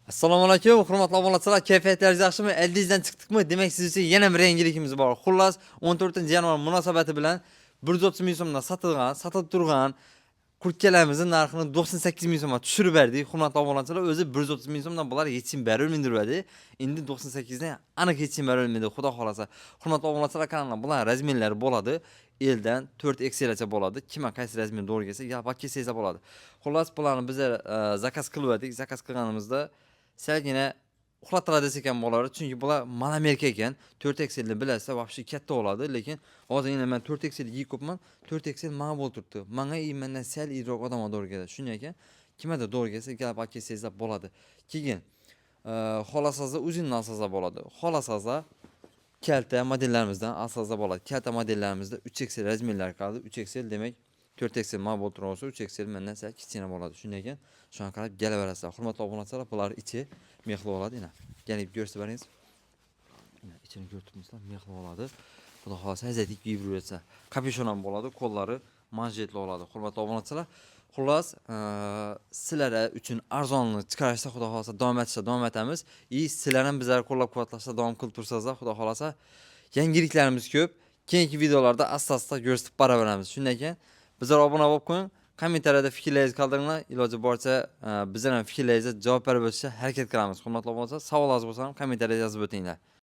Assalomu alaykum, hurmatli obunachilar, kayfiyatlaringiz yaxshimi? Ildizdan chiqdikmi? Demak, siz uchun yana bir yangiligimiz bor. Xullas, 14-yanvar munosabati bilan 130 ming so'mdan sotilgan, sotilib turgan kurtkalarimizni narxini 98 ming so'mga tushirib berdik. Hurmatli obunachilar, o'zi 130 ming so'mdan bular yechim berilmaydi. Endi 98 dan aniq yechim berilmaydi, xudo xolasa. Hurmatli obunachilar, kanalda bular razmerlari bo'ladi. Eldan 4 XLgacha bo'ladi. Kimga qaysi razmer to'g'ri kelsa, yalpaq kelsa bo'ladi. Xullas, bularni bizlar zakaz qilib berdik. Zakaz qilganimizda salgina uxlattiradi desak ham bo'ladi, chunki bular маломерка ekan. 4 XLni bilasizlar, вообще katta bo'ladi, lekin hozir endi man 4 XL kiyib ko'pman, 4 XL manga bo'lib turibdi. Manga и mendan sal iriroq odamga to'g'ri keladi. Shunday ekan, kimgadir to'g'ri kelsa, kelib olib kelsangizlar bo'ladi. Keyin xohlasangizlar, uzunni olsangizlar bo'ladi, xohlasangizlar, kalta modellarimizdan olsangizlar bo'ladi. Kalta modellarimizda 3 XL razmerlar qoldi. 3 XL demak, 4 XL manga bo'lib turgan bo'lsa, 3 XL mendan sal kichkina bo'ladi. Shunday ekan, shunga qarab kelaverasizlar. Hurmatli obunachilar, bular ichi мех li bo'ladi. Ina, kelib ko'rsatib beringiz. Ina, ichini ko'rib turibsizlar, мех li bo'ladi. Xudo xohlasa, hazatlik kiyib yuraversa. Капюшон ham bo'ladi, qo'llari manjetli bo'ladi. Hurmatli obunachilar, xullas, sizlar uchun arzonini chiqarishda, xudo xohlasa, davom etishda davom etamiz. И sizlar ham bizlarni qo'llab-quvvatlashda davom qilib tursangizlar, xudo xohlasa, yangiliklarimiz ko'p. Keyingi videolarda asta-asta ko'rsatib boraveramiz. Shunday ekan, bizlar obuna bo'lib qo'ying. Kommentariyada fikrlaringizni qoldiringlar. Iloji boricha bizlar ham fikrlaringizga javob berib o'tishga harakat qilamiz. Hurmatli obunachilar, savolingiz bo'lsa ham kommentariyada yozib o'tinglar.